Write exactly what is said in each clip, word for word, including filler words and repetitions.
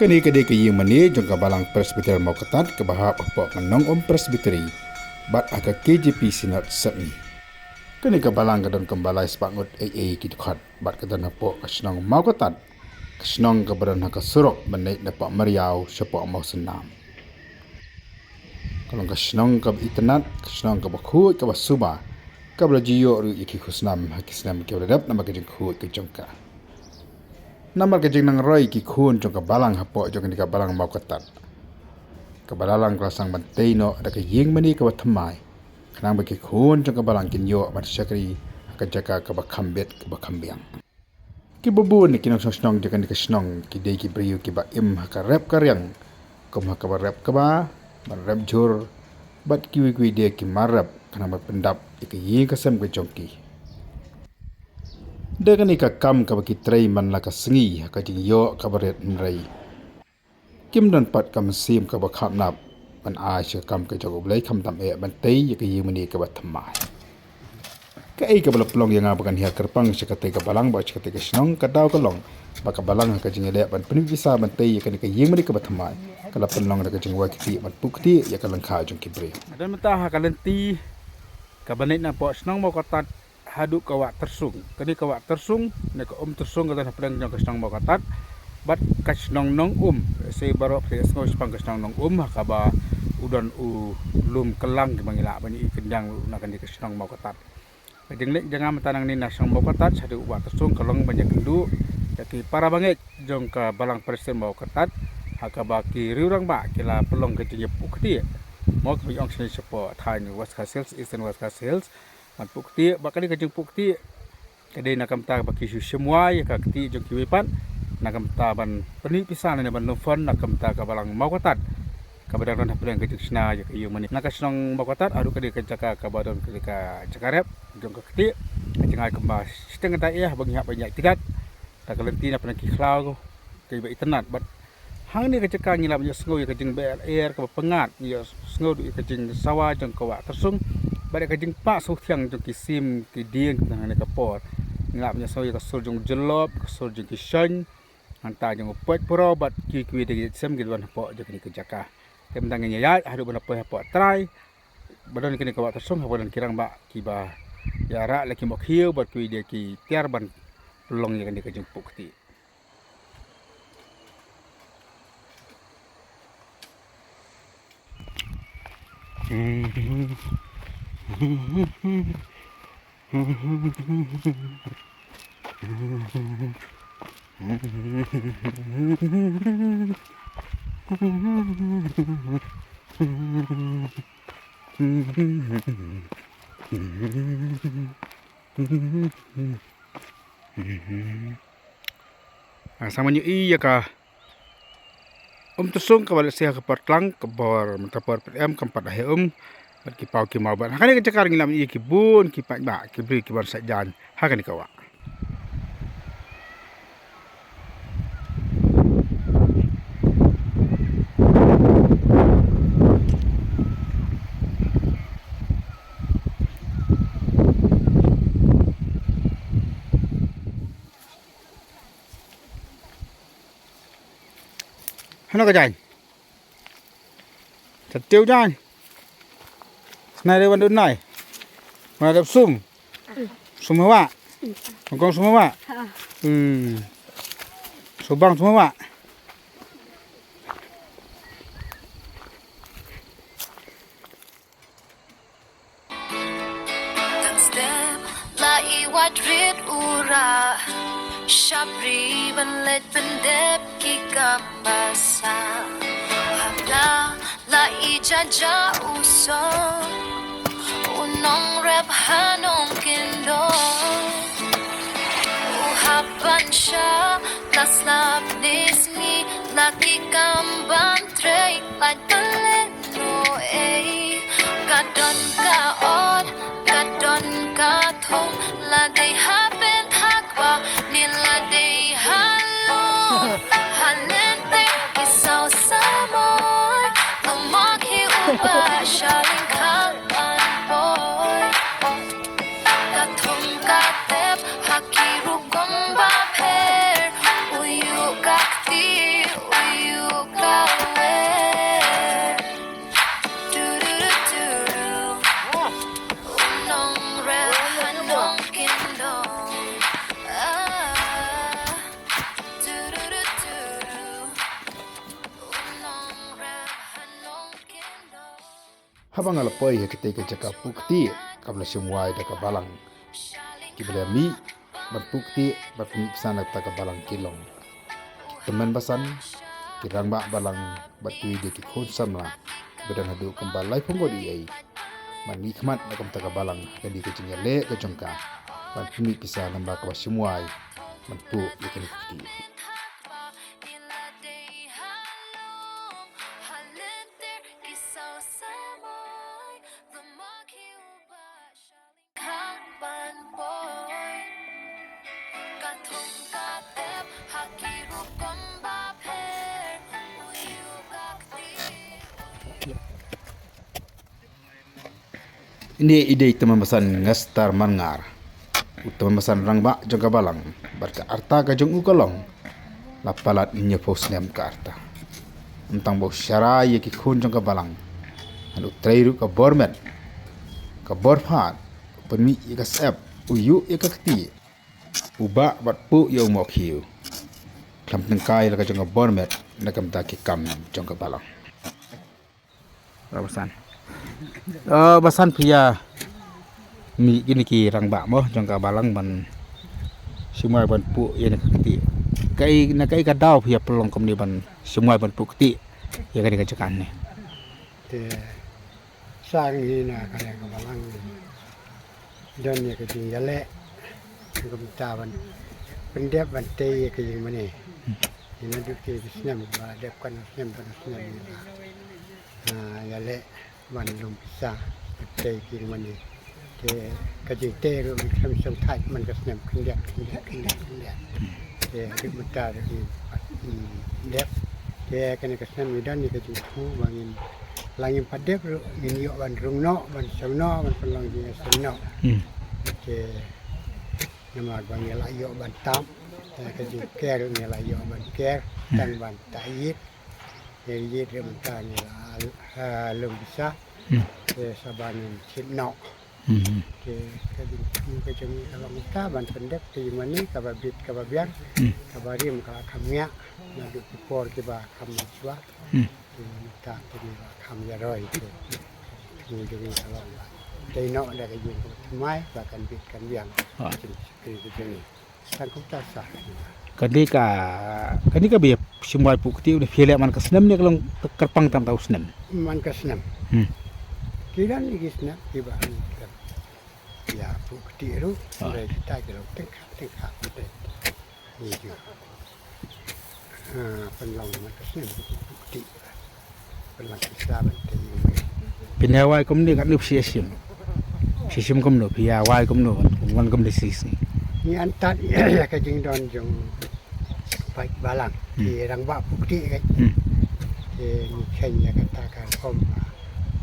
Kane ka dei ka ïing mane jong ka Balang Presbyter Mawkatat kaba hap hapoh ka Nongum Presbytery bad ha ka K J P Synod Sepngi. Kane ka balang ka don kumba lai spah ngut ei ei ki dkhot bad ka don hapoh ka shnong Mawkatat, ka shnong kaba don ha ka surok ban leit napoh Mariaw shapoh Mawsynram. Ka long ka shnong kaba itynnad, ka shnong kaba khuid kaba suba, kaba la ju ïoh ruh ïa ki khusnam ha ki snem kiba la dep namar ka jingkhuid ka jong ka. Namar ka jingnang roi ki khun jong ka balang hapoh jong kane ka Balang Mawkatat, ka balalang ka la sdang ban tei noh da ka ïing mane kaba thymmai, khnang ba ki khun jong ka balang kin ïoh ban shakri ha ka jaka kaba kham bit kaba kham biang. Kiba bun na ki nongshong shnong jong kane ka shnong ki dei ki briew kiba im ha ka rep ka riang, kum ha kaba rep kba, ban rep jhur, bad kiwei kiwei de ki mar rep, khnang ban pyndap ïa ka ïing ka sem ka jong ki. Da kane ka kam kaba ki trei man la ka sngi ha ka jingïoh kaba rit, hynrei kim don pat ka mynsiem kaba khynnah ban ai sha ka kam ka jong U Blei, khamtam eh ban tei ïa ka ïing mane kaba thymmai. Kaei kaba la pynlong ïa nga ba ngan hiar kyrpang sha katei ka balang bad sha katei ka shnong, ka daw ka long ba ka balang ha ka jingïaleh ban pynmih pisa ban tei ïa kane ka ïing mane kaba thymmai, ka la pynlong da ka jingwai ktieh ban puh ktieh ïa ka lyngkha jong ki briew. Don mynta ha ka lynti kaba leit napoh shnong Mawkatat haduh ka Wah Tyrsung. Kane ka Wah Tyrsung ne ka Um Tyrsung ka don hapdeng jong ka shnong Mawkatat bad ka shnong Nongum. Sa baroh phi sngew shaphang ka shnong Nongum ha kaba u don u lum kyllang kaba ngi lah ban ïohi khyndiat na kane ka shnong Mawkatat. Ka jingleit jong nga mynta nangne na shnong Mawkatat shaduh Wah Tyrsung ka long ban ïakynduh ïa ki para bangeit jong ka Balang Presbyter Mawkatat ha kaba ki riew rangbah ki la pynlong ka jingïapuh ktieh. Mo, kaba ong shane shapoh thaiñ West Khasi Hills, Eastern West Khasi Hills, ban puh ktieh, bad kane ka jingpuh ktieh ka dei na ka bynta ba ki shu shim wai ïa ka ktieh jong kiwei pat, na ka bynta ban pynmih pisa ne ban lum fund na ka bynta ka Balang Mawkatat kaba dang don hapdeng ka jingshna ïa ka ïing mane. Na ka shnong Mawkatat haduh ka dei ka jaka kaba don ka dei ka jaka rep jong ka ktieh. Ka jingai kumba shiteng ka daih ïa ba ngi hap ban ïaid tigat da ka lynti na pdeng ki khlaw kiba itynnad bad hangne ka jaka ngi lah ban ïohsngew ïa ka jingbeh lyer kaba pyngngad, ngi ïohsngew ruh ïa ka jingsawa jong ka Wah Tyrsung bad ïa ka jingpah sngewthiang jong ki sim ki dieng hangne ka por. Ngi lah ban ïohsngew ïa ka sur jong u jyllop, ka sur jong ki shong, hangta jong u poit puro bad ki kiwei de ki sem ki wan hapoh jong kane ka jaka. Te mynta ngin ïaid haduh ban poi hapoh trai ba don kane ka Wah Tyrsung, haba don ki rangbah kiba ïarah la ki mokhiew bad kiwei de ki tiar ban pynlong ïa kane ka jingpuh ktieh. Sa mynta ïa ka Um Tyrsung kaba lehse ha ka por tlang ka bor mynta por pyrem kam pat da heh um bad ki paw ki maw bad ha kane ka jaka ngi lah ban ïohi ïa ki bun ki paidbah ki briew ki ban sait jaiñ ha kane ka wah. Hano ka jaiñ? Ka tiew jaiñ. Snai de wan dun nai. Wan dep sum. Sum hawa. Kong kong sum hawa. Hmm. Subang sum hawa. Tang step la i wad rit u rah, shapri ban leit pyndep ki kam basa. Hapla la i jaja u song, u nongrep ha nongkyndong. U hap ban shah la slap ne sngi la ki kam ban trei lait ban leit. Ruh ei, ka don ka ot, ka don ka thong, la dei ha pynthak ba, ne la dei ha lum. Ha lynter ki saw samoi, u mok hi u ba sha lyngkha ban poi. Ka thong ka tep ha ki rukom bapher, u ïuh ka kti, u ïuh Haba nga la poi ha katei ka jaka puh ktieh kaba la shim wai da ka balang, kiba la mih ban puh ktieh bad pynmih pisa na kata ka balang ki long ki tymmen basan, ki rangbah balang bad kiwei de ki khun samla ba don haduh kumba laiphew ngut ïa ki ban mihkhmat na ka bynta ka balang ha kane ka jingïaleh ka jong ka ban pynmih pisa namar kaba shim wai ban puh ïa kane ka ktieh. Ine i dei tymmen basan Ngestar Marngar, u tymmen basan rangbah jong ka balang, bad ka rta ka jong u ka long la palat hynñiewphew snem ka rta. Ym tang ba u sharai ïa ki khun jong ka balang, hynrei u trei ruh ka bor met, ka bor phad, u pynmih ïa ka syep, u ïuh ïa ka ktieh, u bah bad puh ïa u mohkhiew. Khlem tyngkai la ka jong ka bor met na ka bynta ki kam jong ka balang. Basan. Eh, basan phi ïa mih kine ki rangbah mo jong ka balang ban shim wai ban puh ïa kane ka ktieh. Kaei, na kaei ka daw phi ïa pynlong kumne ban shim wai ban puh ktieh ïa kane ka jaka ne? Te sa ngi na kane ka balang ne don ïa ka jingïaleh, kumta ban pyndep ban tei ïa ka jingmane. Ïa naduh ki snem ba dep, kan snem, kan snem ïa, ah, ïaleh ban lum pisa ban tei ki jingmane. Te ka jingtei ruh ngi khlem shongthait man ka snem, khyndiat, khyndiat, khyndiat, khyndiat. Te haduh mynta ruh ngi pat, mm, dep. Te kane ka snem ngi don ïa ka jingthmu ba ngin, la ngim pat dep ruh ngin ïoh ban rung noh, ban shong noh, ban pynlong jingïaseng noh. Hmm. Te namar ba ngi la ïoh ban tap, te ka jingker ngi la ïoh ban ker, hmm, tang ban ta ïit. Te ïit ruh mynta ngi la, ah, lum pisa. Hmm. Te sa ba ngin shit noh. Hmm. Te ka jingthmu ka jong ngi ka long mynta ban pyndep ka jingmane kaba bit kaba biang, hmm, kaba rim kaba kham ngiah naduh ki por kiba kham mynshuwa. Hmm. Te mynta te ngi la kham ïaroi te ka jingthmu jong ngi ka long ba dei noh da ka jingkaba thymmai ba kan bit kan biang. Ah. Ka jingshakri ka jong ngi. Tang kumta sa. Kane ka, kane kaba ïa shim wai puh ktieh ne phi ïaleh man ka snem ne ka long kyrpang tang tau snem? Man ka snem. Hmm. Ki don ïa ki snem kiba ïa puh ktieh ruh. Ah. Hynrei kita ki long tyngkha tyngkha. Ni ju. Ah, pynlong man ka snem puh ktieh. Phin ïa wai kumne katno phi shim? Phi shim kumno, phi ïa wai kumno, wan kumne shi sngi? Ngi antat ïa ka jingdon jong paid balang, hmm, ki rangbah puh ktieh ka. Hmm. Te ngi kheiñ ïa kata ka rukom, ah,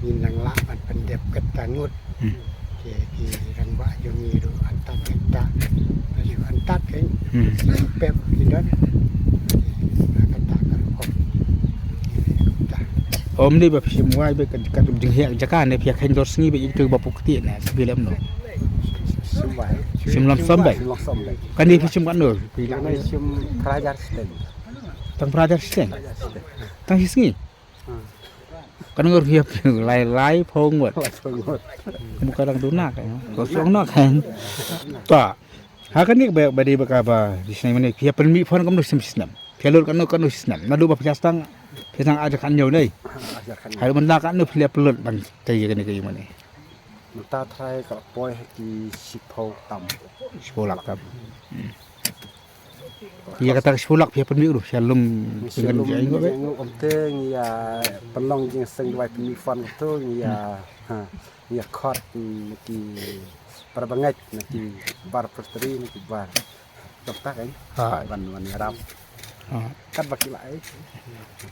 ngin nang lah ban pyndep kata ngut. Hmm. Te ki rangbah jong ngi ruh antat kata, shu antat kein. Hmm. Pep ki don. Te na kata ka rukom. Ym dei ba phi shim wai ba ka, ka jinghiah jaka ne phi ïa kheiñ dor sngi ba ïa kito ba puh ktieh ne, phi lem no? Shim wai. Shim lam sam ba? Shim lam sam ba. Kane phi shim katno? Phi lem? Kane shim phra hajar shiteng. Tang phra hajar shiteng? Phra hajar shiteng. Tang shi sngi? Kan ngur phi ïa phi lai, laiphew ngut. Laiphew ngut. Kum ka dang duna ka, ko song na kan. Ta. Ha kane ba, ba dei ba ka ba, di snem ne, phi ïa pynmih phone kumno shi snem. Phi ïa lut katno, katno shi snem. Naduh ba phi ïa sdang, phi sdang ar hajar khathynñiew ne. Ar hajar khathynñiew. Haduh mynta katno phi ïa pynlut ban tei ïa kane ka ïing mane. Mynta tharai ka la poi ha ki shiphew tam. Shiphew lak tam. Hmm. Ïa kata ka shiphew lak phi ïa pynmih ruh, sha lum pyngan jingïainguh bad. Ngi ïa pynlong jingseng duwai pynmih phone to, ngi ïa, hmm, ha, ngi ïa khot, mm, na ki para bangeit, na ki bar pyrtri, na ki bar doktor kan. Ha. Ban, ban ïarap. Ha. Kat ba ki la ai.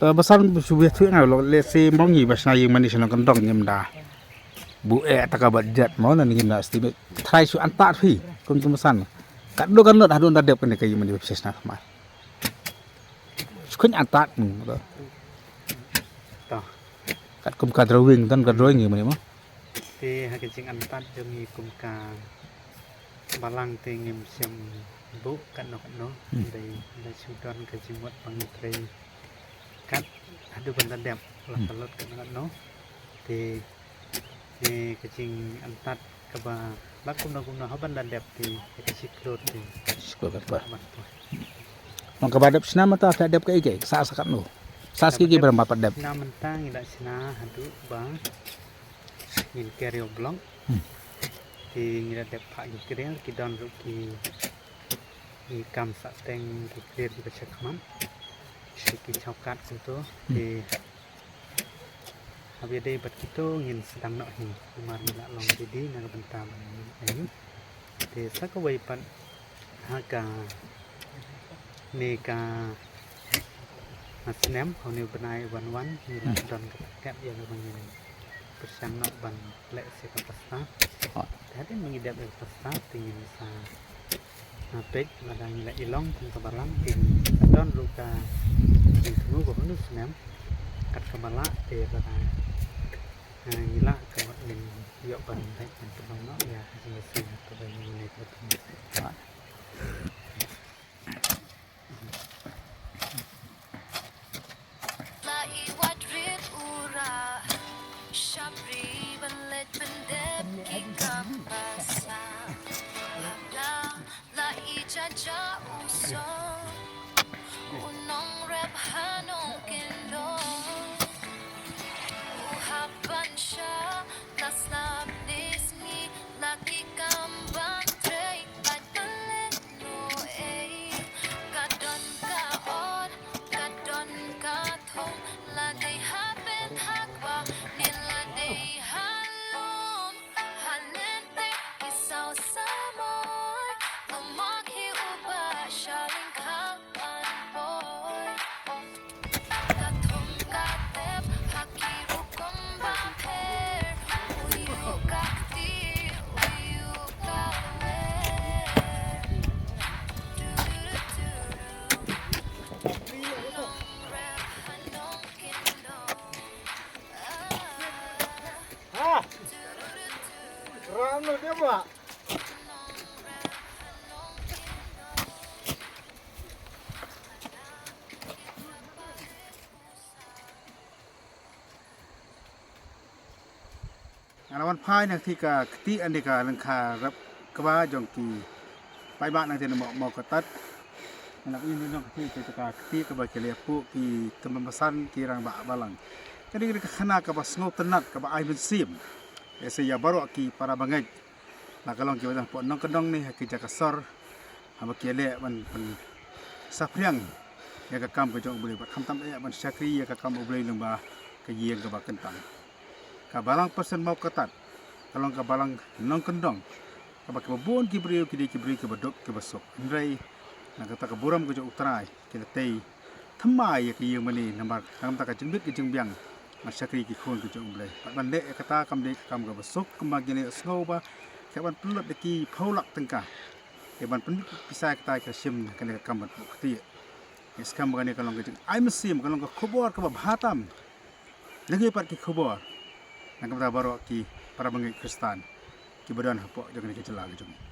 Eh, ba san shu ïathuh nga lo, lehse mong ngi ba shna ïing mane shna kyndong ngim da buh ïa kata ka budget mo, na ngim da estimate. Tharai shu antat phi kum tu ba san. Katno kan lut haduh da dep kane ka ïing mane ba phi shna khmat? Shu kheiñ antat mo. To. Katkum ka drawing, don ka drawing ïing mane mo. Te ha ka jingantat jong ngi kum ka balang te ngim shym buh katno katno. Hmm. Dei, dei shu don ka jingmut ba ngi trei kat haduh ban da dep la, hmm, ka lut katno katno. Te Te ka jingangtat kaba la kumno kumno haba la dep te ka shi klur te. Shi klur katba. Ban poi. Nong kaba dep shna mynta phi la dep kaei kaei, sah sa katno. Sah sa ki ki ba dep. Shna mynta ngi la shna haduh ba ngin carry block. Hmm. Te ngi la dep phah ki krel, ki don ruh ki, ki kam sah teng ki krel kiba shakhmat. Te ki shawkat kumto. Hmm. Te haba ïadei bad kito ngin sdang noh hi. Namar ngi la long ready na ka bynta ban ïa. Te sa kawei pat ha kane ka snem, ha une u bnai wan wan, ngi la don ka target ïa kaba ngin pyrshang noh ban leh sa ka pasta. Te hadien ba ngi dep ïa ka pasta te ngin sa peit lada ngi la i long kum ka balang te ngin don ruh ka jingthmu ba ha une u snem kat kaba lah te lada ngi lah ka mut ngin ïoh ban leh ban pynlong noh ïa ka jingïaseng kaba ngi ne ka. La i wad rit u rah shapri ban leit pyndep ki kam basah. La la i jaja u song u nongrep ha Nongkyndong. U hap ban shah la slap ne sngi la ki kam ban trei bad ban leh ruh ei. Ka don ka ot ka don ka thong, la dei ha pyrthei ba ne la dei ha lum. Ha lynter ki saw samoi u mok hi uba sha lyngkha ban poi. Ka thong ka tep ha ki rukom bapher, u ïuh ka kti u ïuh ka wer. Ha! Ram no dia ba? Nga la wan phai na kti ka kti ande ka lyngkha rep kba jong ki paidbah na kti na Mawkatat. Nga la wan jong kti ka kti kaba ki leh hapoh ki tymmen basan ki rangbah balang. Ka dei ka khana kaba sngewtynnat kaba ai mynsiem. Ïa sa ïa baroh ki para bangeit. La ka long kiba don hapoh Nongkyndong ne ha ki jaka sor. Haba ki leh ban pynsaphriang ïa ka kam ka jong U Blei bad khamtam eh ban shakri ïa ka kam U Blei lyngba ka ïing kaba kyntang. Ka balang Persen Mawkatat ka long ka balang Nongkyndong kaba kiba bun ki briew ki dei ki briew kiba duk kiba suk. Hynrei na kata ka burom ka jong U Trai ki la tei thymmai ïa ka ïing mane namar ka kam ta ka jingbit ka jingbiang ban shakri ki khun ki jong U Blei. Bad ban leh ïa kata kam dei ka kam kaba suk kumba ki leh sngew ba ka ban pynlut da ki phew lak tyngka. Ïa ban pynlut pisa ïa kata ka shim kane ka kam ban pynlut kti. Ïa skam ba kane ka long ka jingai mynsiem ka long ka khubor kaba bha tam. Lehse pat ki khubor na ka bynta baroh ki para bangeit Khristan kiba don hapoh jong kane ka jylla ka jong ngi.